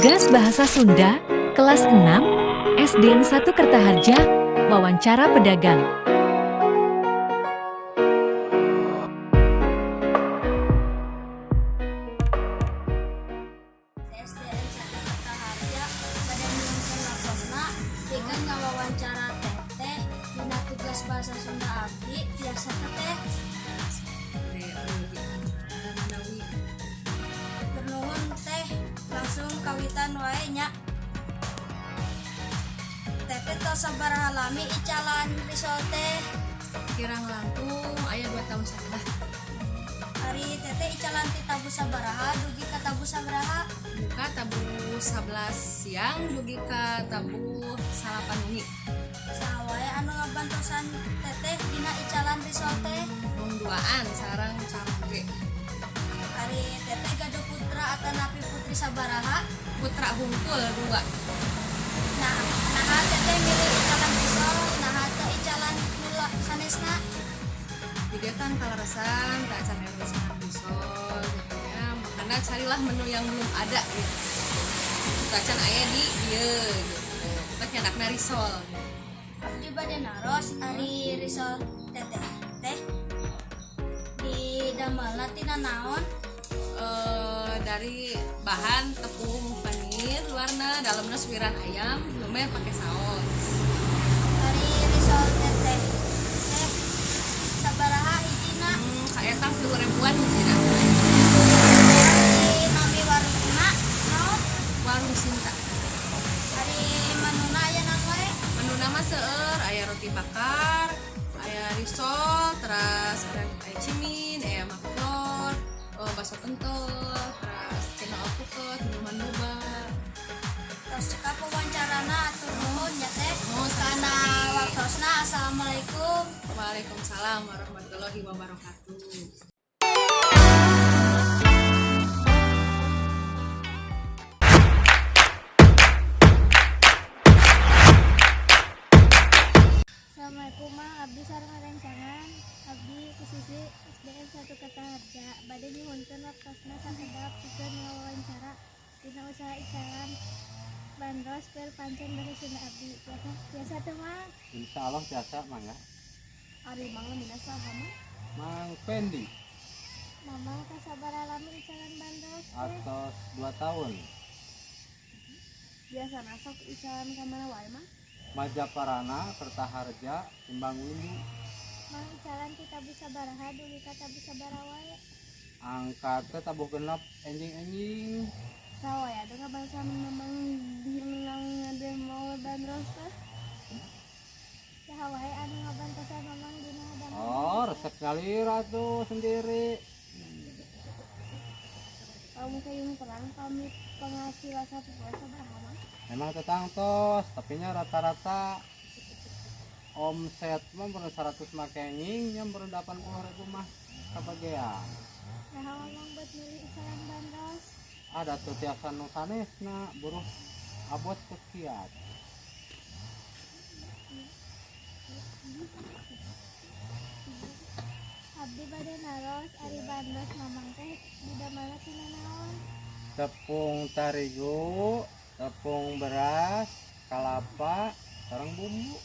Tugas Bahasa Sunda, kelas 6, SDN 1 Kertaharja, wawancara pedagang. SDN 1 Kertaharja bade nyuhunkeun waktosna pikeun ngawawancara Teteh dina tugas bahasa Sunda abdi, tiasa Teteh? Nuhun, Teh. Langsung kawitan wae nya. Teteh tos sabaraha lami icalan risol teh? Kirang langkung aya 2 tahun setengah. Ari Teteh icalan ti tabuh sabaraha dugi ka tabuh sabaraha? Buka tabuh 11 siang dugi ka tabuh 9 wengi. Saha wae anu ngabantosan Teteh dina icalan risol teh? Mung duaan sareng caroge. Ari Teteh gaduh putra atanapi putri sabaraha? Putra hungkul dua. Nah, naha Teteh milih icalan risol, naha teu icalan nu sanesna? Jadi kan kaleresan teu acan aya pesanan risol gitu ya, makanya carilah menu yang belum ada gitu. Teu acan aya di dieu gitu, kita nyandakna risol gitu. Abdi bade naros, ari risol Teteh teh didamelna tina naon? Dari bahan tepung vanir luarna, dalamnya suwiran ayam, lumayan pakai saus. Ari risol Teteh teh sabaraha hijina? Kaetang 3 ribuan hijina. Ari nami warungna naon? Warung Sinta. Ari menuna aya naon wae? Menu nama seueur, aya roti bakar, aya risol, terus ada aya cimin, aya maklor, oh, bakso pentol, terus cendol alpukat, minuman boba. Tos cekap wawancarana, atur nuhun ya, Teh, Oh, kana sami-sami. waktosna. Assalamualaikum. Waalaikumsalam warahmatullahi wabarakatuh. Assalamualaikum, Mang. Abdi sareng rerencangan abdi ti siswi SDN 1 Kertaharja bade nyuhunkeun waktosna sakedap pikeun ngawawancara dina usaha icalan bandros per pancen bahasa Sunda abdi. Tiasa, tiasa teu, Mang? Insya Allah tiasa, mangga. Ari Mang namina saha, Mang? Mang Pendi. Mamang tos sabaraha lami icalan bandros teh? Atos 2 tahun. Biasana sok icalan ka mana wae, Mang? Majaparana, Kertaharja, Timbang Windu. Mang, icalan ti tabuh sabaraha dugi ka tabuh sabaraha wae? Angkat teh tabuh 6 enjing-enjing. Saha wae anu ngabantosan Mamang dina ngadamel bandros teh? Saha wae anu ngabantosan Mamang dina ngadamel? Oh, resep nyalira tuh sendiri. Kamu kayung perang pamit penghasilan sapopoe sabaraha, Mang? Memang teu tangtos, tapi nya rata-rata omset mah baru 100 mah kenging, nya baru 80 ribu mah kebagian. Nah, Mamang buat milih icalan bandros? Ada tuh tiasa nu sanesna, buruh abot kekiat. Abdi bade naros, ari bandros Mamang teh didamelna tina naon? Tepung terigu, tepung beras, kelapa, sareng bumbu.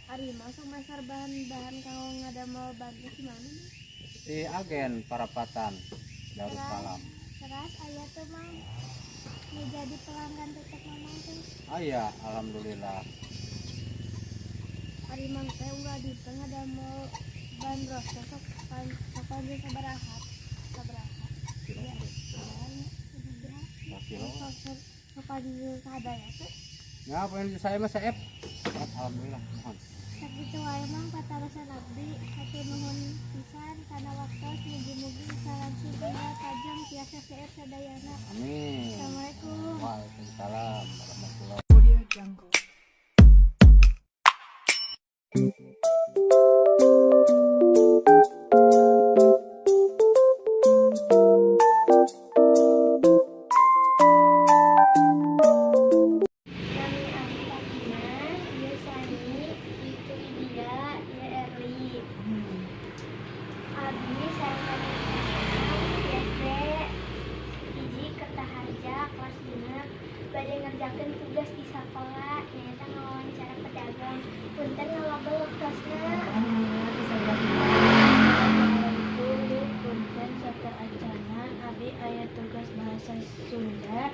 Ari Mang sok masar bahan-bahan kanggo ngadamel bandros di mana, Mang? Di agen Parapatan Darussalam. Teras aya teu, Mang, nu jadi pelanggan tetep Mamang teh? Aya, alhamdulillah. Ari Mang teh unggal dinten ngadamel bandros teh sok panjang sabaraha sabaraha? Kilo. Ya, Kilo. sok sok panjang sadaya teh? Ya, apa yang saya mah seep. Alhamdulillah, mohon. Sakitu wae, Mang, patarosan abdi. Hatur nuhun pisan kana waktos. Mugi-mugi icalan sugeng kajeng tiasa seueur sadayana. Amin. Assalamualaikum. Waalaikumsalam warahmatullahi. Audio Jungle. Nami abdi Fatimah, ieu Sani, itu Lydia, ieu Erli. Abdi sareng SD 1 Kertaharja kelas 5. Bade ngerjakeun tugas di sakola nyaeta ngawawancara pedagang. Punten ngalabel waktosna. Assalamualaikum Bi, punten sateuacanna abi aya tugas bahasa Sunda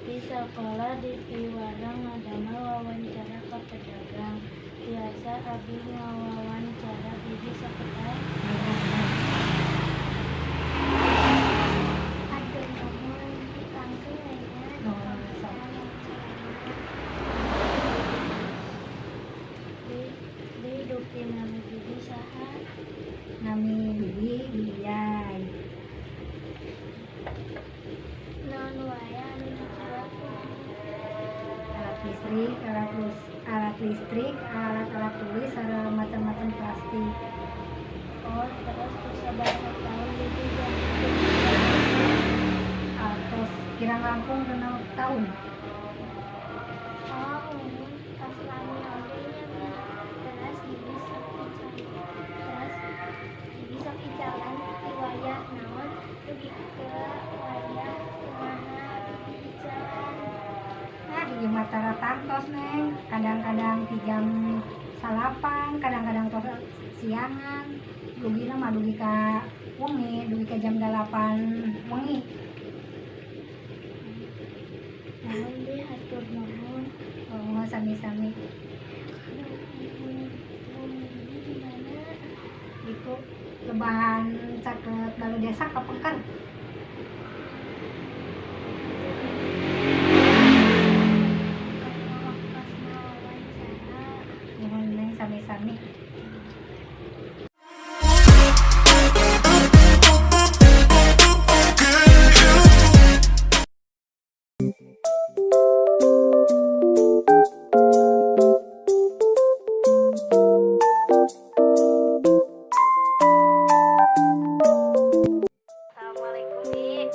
di sakola di piwarang ngadamel wawancara ka pedagang. Tiasa abi ngawawancara bibi sakedap? Aduh, nuhun Bi, langkung we nya Nuhun, dipamitan wawancarana. Bi, Bi, dupi nami bibi saha? Nami bibi Biyai. Naon wae anu dijual ku bibi? Alat listrik, alat listrik, alat-alat tulis, sareng macam-macam plastik. Oh, terus tos sabaraha taun bibi jadi pedagang teh? Atos kirang langkung 6 tahun. Oh, muhun, tos lami oge nya Bi. Teras bibi sok teras bibi sok icalan ti wayah naon dugi ka wayah kumaha bibi icalan? Nah, ieu mah tara tangtos, Neng. Kadang-kadang ti jam 9, kadang-kadang tos siangan. Dugina mah dugi ka wengi, dugi ka jam 8 wengi. Nuhun Bi, hatur nuhun. Oh, sami-sami. Bumi bumi bibi di mana? Itu lebahan caket Balai Desa kapengker. Kanggo waktosna wawancara. Nuhun, Neng, sami-sami. Assalamualaikum Bi.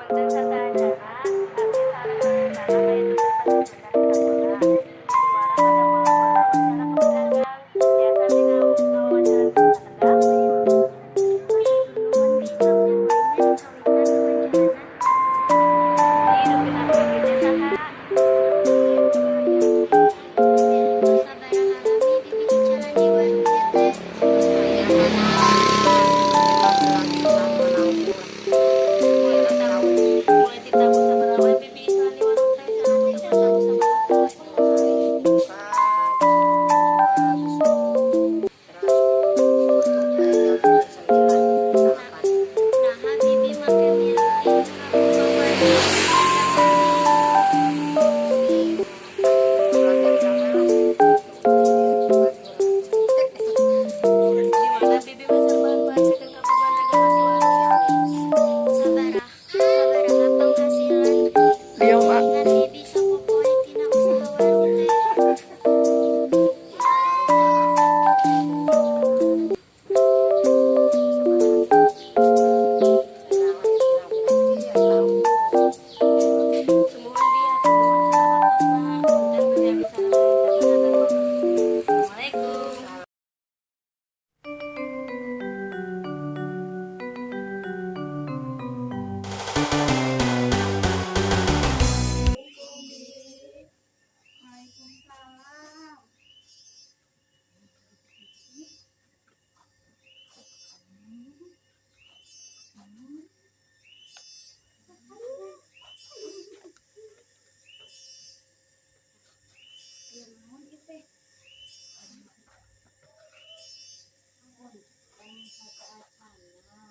Punten sateuacanna, abdi sareng rerencangan aya tugas bahasa Sunda di sakola. Piwarang ngadamel wawancara ka pedagang. Tiasa abi ngawawancara bibi sakedap? Hatur nuhun Bi, sok we nya dikawitan wawancarana. Bi, dupi nami bibi teh saha? Tos sabaraha lami bibi icalan di warung ieu teh? Mulai ti tabuh sabaraha wae bibi icalan di warung teh? Sareng tutup tabuh sabaraha poe? Naha bibi make milih ngabuka warung dagang bibi? Di mana bibi meser bahan-bahan sikeun kaperluan dagangan di warung? Sabaraha sabaraha penghasilan ngan bibi sapopoe tina usaha warung teh? Sumuhun Bi, hatur nuhun kana waktosna. Punten bilih abi sareng rerencangan ngaganggu waktos bibi. Assalamualaikum. Waalaikumsalam. Ieu naon ieu teh? Punten sateuacanna,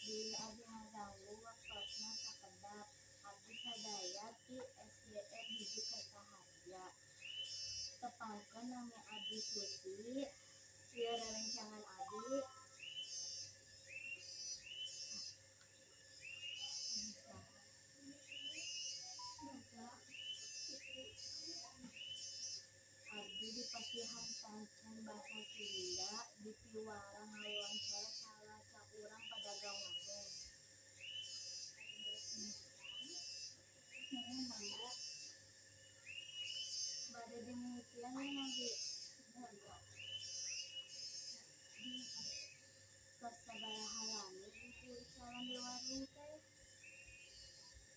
bilih abdi ngaganggu waktosna sakedap. Abdi sadaya ti SDN 1 Kertaharja. Tepangkeun nami abdi Susi, ieu rerencangan abdi. Abdi dipasihan pancen basa Sunda di piwarang ngawawancara salah saurang pedagang warung. Muhun, mangga. Bade dimimitian nya Bi. Tos sabaraha lami ibu icalan di warung teh?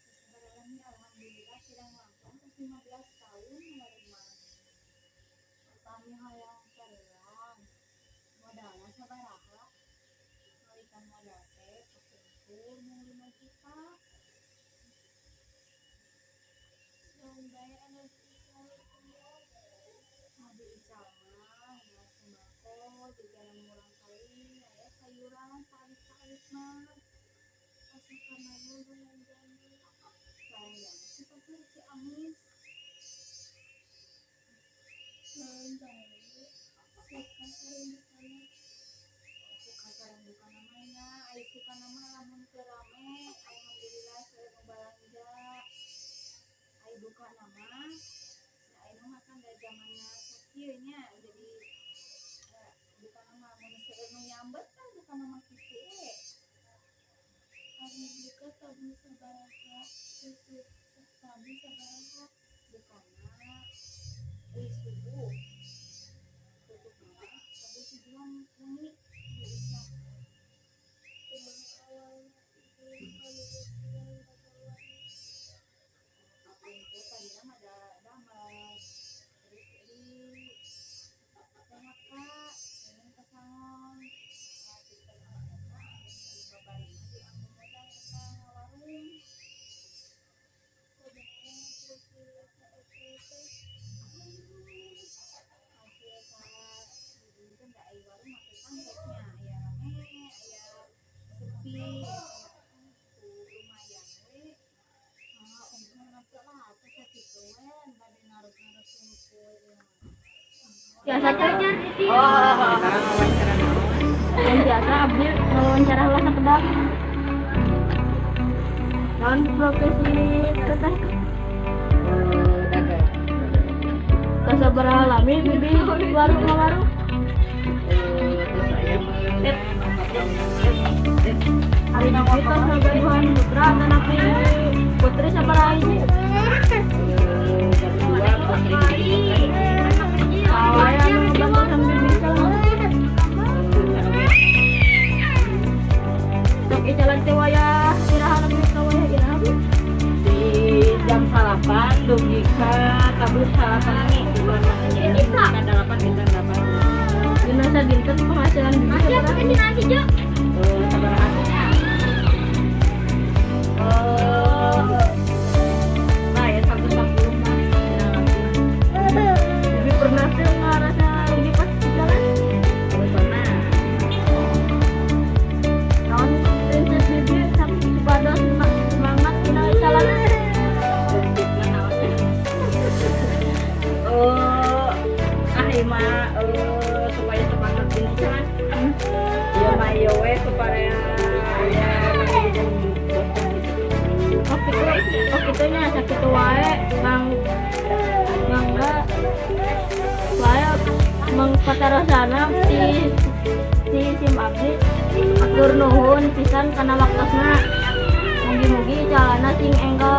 Tos sabaraha lami, alhamdulillah. Alhamdulillah, kirang langkung tos 15 tahun warung mah. Upami hoyong terang, modalna sabaraha? Balikan modal teh kepungkur mung 5 juta. Naon bae anu diical? Abdi ical mah nya sembako, jajanan murangkalih, aya sayuran saalit-saalit mah. Asa ka mana belanjana? Belanjana di pasar Ciamis. Naon bae suka sareng dukana? Suka sareng dukana mah nya, ai sukana mah lamun teu rame, alhamdulillah seueur nu balanja. Ai dukana mah da ayeuna mah kan da zamanna sakieu nya, jadi dukana mah mun seueur nu nyambet tah dukana mah kitu we. Ari buka tabuh sabaraha, tutup tabuh sabaraha? Bukana uih subuh, tutupna tabuh 7-an wengi di isya. Kumaha awalna ieu ngamimitian dagang warung? Kapungkur tadina mah da damel, terus di PHK, kenging pesangon. Nah, ti pesangon eta anu babari mah dianggo modal eta ngawarung. Sabaraha hasil ka eta teh? Hasil ka didinten da ai warung mah teu tangtosnya, aya rame, aya sepi, eta mah ku lumayan we. Ah, untung teu lah atuh sakitu we bade naros-naros hungkul ieu mah. Biasa teh. Yang biasa abdi wawancara heula sakedap. Naon profesi teteh? Dagang. Tos sabaraha lami bibi warung ngawarung? Terus saya 4 tahun. Ari bibi tos ngagaduhan putra atanapi putri sabaraha hiji? Gaduh dua putri hiji. Saha wae anu ngabantosan bibi icalan? Sok icalan teh wayah iraha nepi ka wayah iraha, Bu? Di jam 9 dugi ka tabuh 9 wengi, ka 8 bintang 8. Dina sadinten penghasilan bibi sabaraha? Sabaraha? Nah ya 110 mah dina langsung. Bibi pernah teu ngarasa rugi pas icalan? Oh, pernah. Naon prinsip bibi supados semangat dina icalan? Prinsipna naon teh? Ah, ieu mah supaya semangat dina icalan. Ieu mah ieu we supaya aya bosen gitu. Oh gitu, oh kitu nya, sakitu wae Kang, mangga wae mung patarosana ti ti sim abdi. Hatur nuhun pisan kana waktosna, mugi-mugi icalana sing enggal.